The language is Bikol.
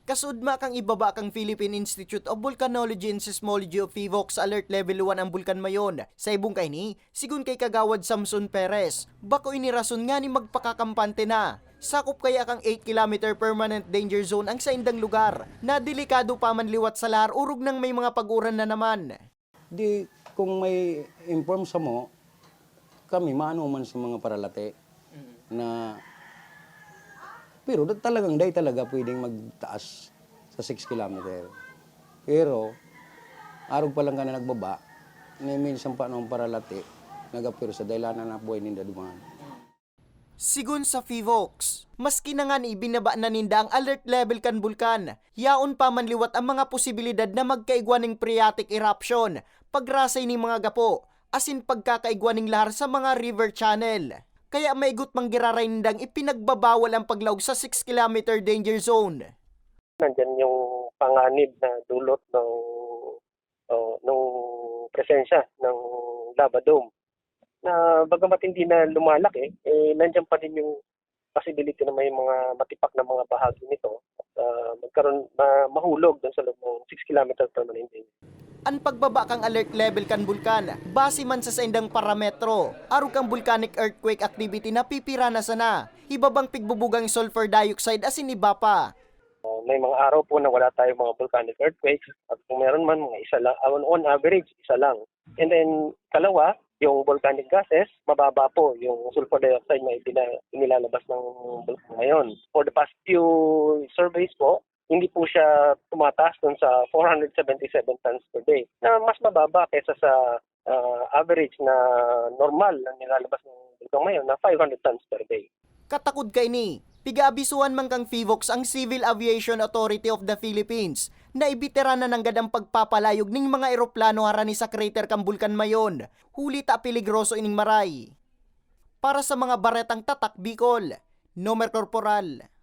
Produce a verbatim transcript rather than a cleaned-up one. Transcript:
Kasudma kan ibaba kan Philippine Institute of Volcanology and Seismology o PHIVOLCS, alert level one ang Bulkan Mayon. Sa ibong kaini, sigon kay Kagawad Samson Perez, bako ini rason nganing magpakakampante na. Sakop kaya kan eight kilometer permanent danger zone ang saindang lugar, na delikado pa man liwat sa lahar orog nang may mga pag-uran na naman. Di, kung may inform samo, kami maano man sa mga paralati na, pero da- talagang dai talaga pwedeng magtaas sa six kilometer. Pero, arog pa lang ka na nagbaba, may minsan pa nung paralati, nagapwersa dahil ana na buhay ninda duman. Sigon sa PHIVOLCS, maski na ngani ibinaba na ninda ang alert level kan bulkan, yaon pa man liwat ang mga posibilidad na magkaigwa ning phreatic eruption, pagrasay ning mga gapo, asin pagkakaigwa ning lahar sa mga river channel. Kaya maigot man giraray nindang ipinagbabawal ang paglaog sa six kilometer danger zone. Nandyan yung panganib na dulot ng, oh, ng presensya ng lava dome. Na bagamat hindi na lumalaki, eh, nandyan pa din yung possibility na may mga matipak na mga bahagi nito at ah, magkaroon, ma- mahulog dun sa loob ng six kilometer permanent danger. An pagbaba kan alert level kan bulkan, base man sa saindang parametro, arog kan volcanic earthquake activity na pipira na sana, iba pang pigbubugang sulfur dioxide asin iba pa. Uh, may mga araw po na wala tayong mga volcanic earthquakes at kung meron man, mga isa lang, on, on average, isa lang. And then, kalawa, yung volcanic gases, mababa po yung sulfur dioxide na ibina- inilalabas ng bulkan ngayon. For the past few surveys po, hindi po siya tumataas dun sa four hundred seventy-seven tons per day, na mas mababa kaysa sa ah, average na normal na nilalabas ng bulkan ngayon na five hundred tons per day. Katakod kaini, pigaabisuhan man kan PHIVOLCS ang Civil Aviation Authority of the Philippines na ibitera na nanggad ang pagpapalayog ning mga eroplano harani sa crater kan Bulkan Mayon, huli ta peligroso ining maray. Para sa mga baretang Tatak Bicol, Nomer Corporal.